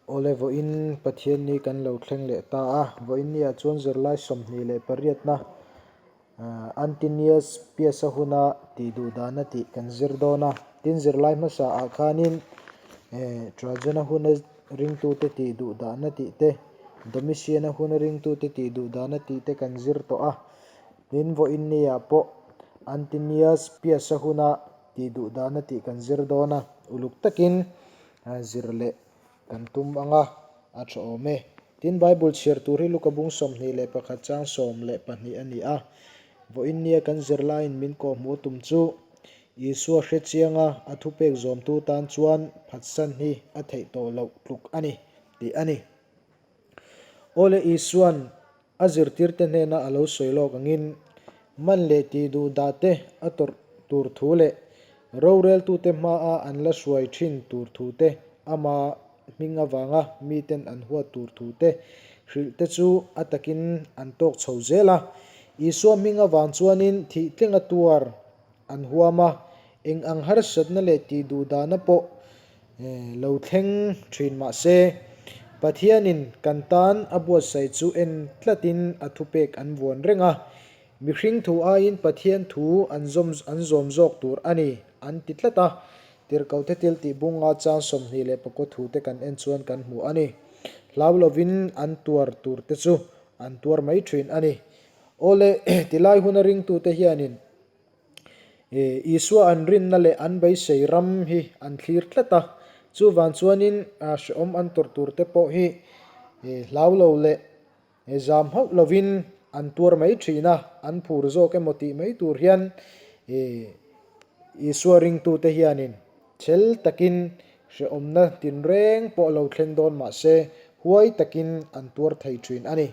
Awle vawiin Pathianni kan lo thleng leh ta a, vawiin ni ah chuan zirlai 28na Antinius Piasa huna tih duh dana tih kan zir dawn a, tin zirlai hmasa ah khanin Trajana huna ringtute tih duh dana tih te, Domitiana huna ringtute tih duh dana tih te kan zir tawh a, tin vawiin ni ah pawh Antinius Piasa huna tih duh dana tih kan zir dawn a, uluk takin zir leh kan tum ang a, a tha awm e. Tin, Bible chhiar tur hi Luka bung 21 chang 12 a ni a. Vawiin nia kan zirlaiin min kawhhmuh tum chu Isua hre chianga a thupek zawmtu tan chuan phatsan hi a theih tawh loh tluk a ni tih a ni. Awle Isua'n A zirtirte hnena a lo sawi lawk angin, man leh tih duh dahte a tawrh tur thu leh roreltute hmaa an la hruai thin tur thu te, ama hming avanga miten an huat tur thu te hrilh te chu a takin an tawk chho zel a. Isua hming avang chuanin thih tlenga tuar an huam a, eng ang harsatna leh tih duh dahna pawh lo thleng thin mah se, Pathianin kan tan a buatsaih chu en tlatin a thupek an vuan reng a, mihring thu aiin Pathian thu an zawm an zawm zawk tur a ni an ti tlat a, Tirhkoh te thil tih bunga chang 24 thu te kan en chuan kan hmu a ni. Hlau lovin an tuar tur te chu an tuar mai thin a ni. Awle, tilai huna ringtute hianin Isua an rinna leh an beisei ram hi an thlir tlat a, chuvang chuanin hrehawm an tawrh tur te pawh hi hlau lo leh zam hauh lovin an tuar mai thin a, an phur zawk emaw tih mai tur hian Isua ringtute hianin chhel takin hrehawmna tinreng pawh lo thleng dawn mah se huai takin an tuar thei thin a ni.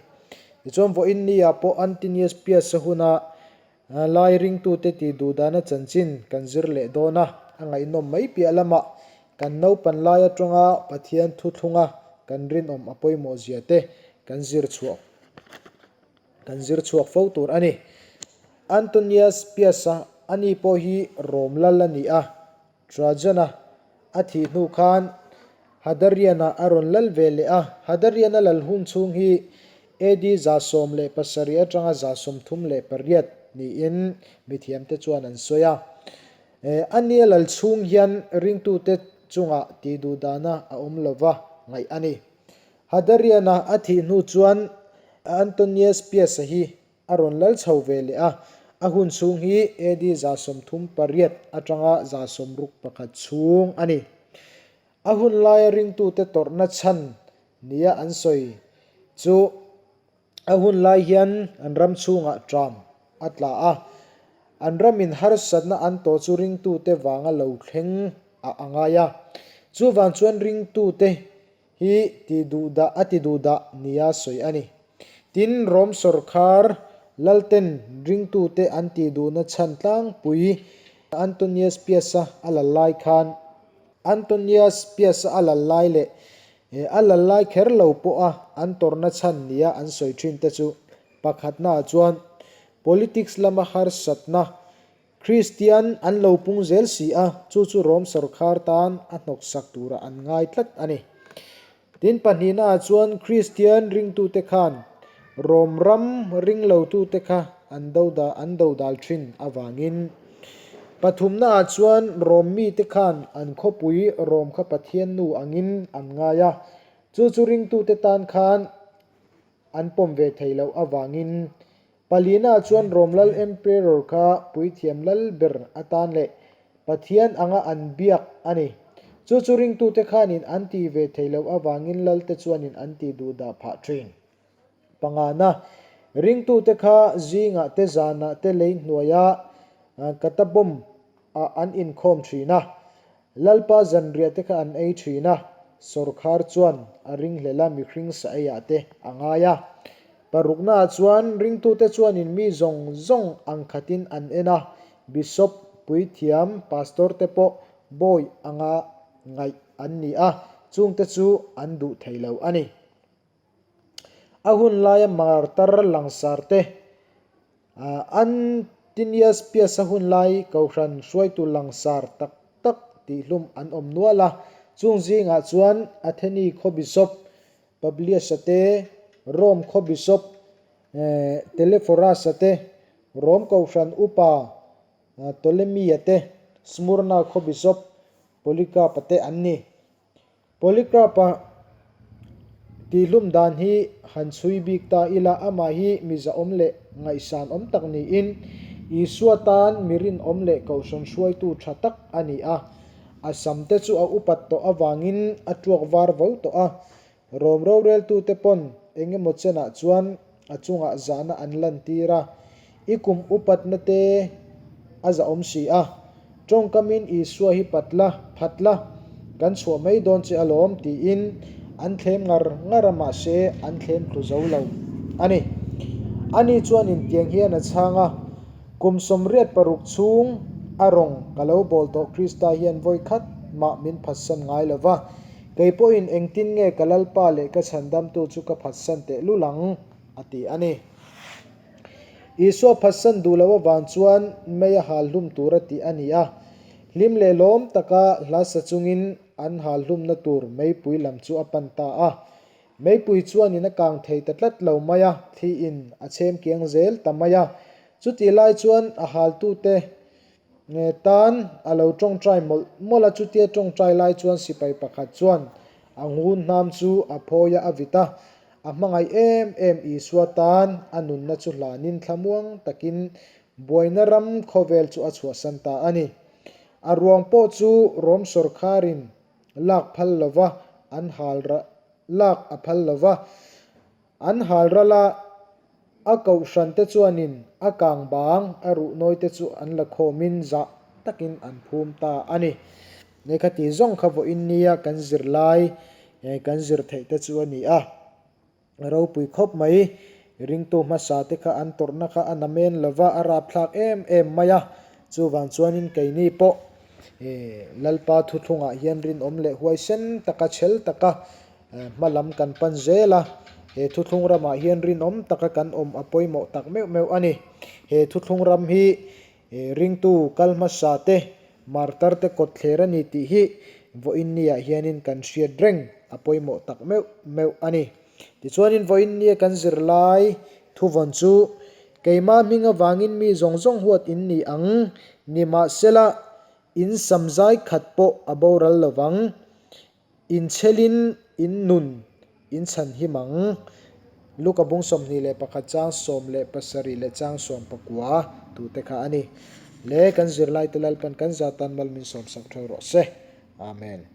Tichuan vawiin ni-ah pawh Antinius Piasa huna Lai ringtute tih duh dana chanchin kan zir leh dawn a, a ngaihnawm mai piah lamah kan naupan lai atanga Pathian thuthlunga kan rinawm a pawimawh zia te kan zir chhuah kan zir chhuak fo tur a ni. Antonius Pius-a ani pawh hi Rom lal a ni a, Trajana a thih hnu khan Hadarian-a a rawn lal ve leh a, Hadarian-a lal hun chhung hi AD 117 atanga 138 niin mithiamte chuan an sawi a. A nia lal chhung hian ringtute chungah tihduhdahna a awm lova ngaih a ni. Hadarian-a a thih hnu chuan Antonius Pius-a hi A rawn lal chho ve leh a, a hun chhung hi AD 138 atanga 61 chhung a ni. A hun laia ringtute tawrhna chhan nia an sawi chu a hun lai hian an ram chhungah ṭam a tla a, an ramin harsatna an tawh chu ringtute vanga lo thleng a a ngai a, chuvang chuan ringtute hi ti duhdah a ti duhdah nia sawi a ni. Tin, Rom sawrkhar lalten ringtute an tih duhna chhan tlangpui Antonius Pius-a a lal lai khan Antonius Pius-a a lal lai leh a lal lai kher lo pawha an tawrhna chhan nia an sawi thin te chu pakhatnaah chuan politics lama harsatna Kristian an lo pung zel si a, chu chu Rom sawrkhar tan a hnawksak turah an ngai tlat a ni. Tin pahnihnaah chuan Kristian ringtute khan Rom ram ringlotute kha an do an dodal thin avangin pathumnaah chuan Rom mite khan an khawpui Rom kha Pathian nu angin an ngai a, chu chu ringtute tan khan an pawm ve thei loh avangin Palina chuan Rom lal Emperor kha puithiam lal ber atan leh Pathian anga an biak a ni. Chu chu ringtute khanin an tih ve thei loh avangin lalte chuanin an tih duh dah phah thin. Pangana, ringtute kha zingah te zanah te lei hnuaia katabawm ah an inkhawm thin a, Lalpa zanriah te kha an ei thin a, sawrkhar chuan a ringhlel a mihring sa eiah te a ngai a. Paruknaah chuan ringtute chuanin mi zawng zawng ang khatin an en a, Bishop, puithiam, pastor te pawh bawi anga ngaih an ni a, chungte chu an duh thei lo a ni. A hun laia martar langsar te Antinius Pius-a hun lai Kohhran hruaitu langsar tak tak tihhlum an awm nual a. Chung zingah chuan Atheni khaw bishop Publius-a te, Rome khaw bishop Telephorus-a te, Rome kohhran upa Ptolemy-a te, Smurna khaw bishop Polycarp-a te an ni. Polycarp-a tihlum dan hi han chhui bik ta ila amah hi mi zahawm leh ngaihsan awm tak niin Isua tan mi rinawm leh kohhran hruaitu tha tak a ni a. A sam te chu a upat tawh avangin a tuak var vo tawh a, Rom roreltute pawn eng emaw chenah chuan a chungah zahna an lantir a, i kum upatna te a zahawm si a, tawngkamin Isua hi pat la, phat la, kan chhuah mai dawn che alawm tiin an thlem ngar ngar a mahse an thlem thlu zo lo a ni. Ani chuan intiang hian a chhang a. Kum 86 chhung a rawng ka lo bawl tawh Krista hian vawi khat mah min phatsan ngai lo va, kei pawhin engtin nge ka Lalpa leh ka chhandamtu chu ka phatsan teh lul ang? a ti a ni. Isua phatsan duh loh avang chuan mei a hal hlum tur a tih a ni a, hlim leh lawm taka hla sa chungin an hal hlumna tur meipui lam chu a pan ta a. Meipui chuanin a kang thei ta tlat lo mai a, thliin a chhem kiang zel ta mai a. Chutih lai chuan a haltute tan a lo tawngtai mawlh mawlh a, chutia tawngtai lai chuan sipai pakhat chuan a ngun hnam chu a phawi a, a vit a. A hmangaih em em Isua tan a nunna chu hlanin thlamuang takin buaina ram khawvel chu a chhuahsan ta a ni. A ruang pawh chu Rom sawrkharin lak phal lova an hal lak a phal lova an hal ral a, a kohhran te chuanin a kang bang a ruh nawi te chu an la khawmin zah takin an phum ta a ni. Lehkha ti zawng kha vawiin nia kan zirlai kan zir theih te chu a ni a. A ropui khawp mai. Ringtu hmasa te kha an tawrhna kha a namen lova, a rapthlak em em mai a. Chuvang chuanin keini pawh Lalpa thuthlungah hian rinawm leh huaisen taka chhel taka hma lam kan pan zel a. He thuthlung ramah hian rinawm taka kan awm a pawimawh tak meuh meuh a ni. He thuthlung ram hi Ringtu kal hmasa te, martar te kawt thler a ni tih hi vawiin niah hianin kan hriat reng a pawimawh tak meuh meuh a ni. Tichuanin vawiin nia kan zirlai thuvawn chu keimah hming avangin mi zawng zawng huat in ni ang, nimahsela in samzai khat pawh a boral lovang. Inchhelin in nun in chhan him ang. Luka bung 21 chang 17 leh chang 19 tute kha a ni. Le kan zirlaite Lalpan kan zatan mal min sawmsak theuh rawh se. Amen.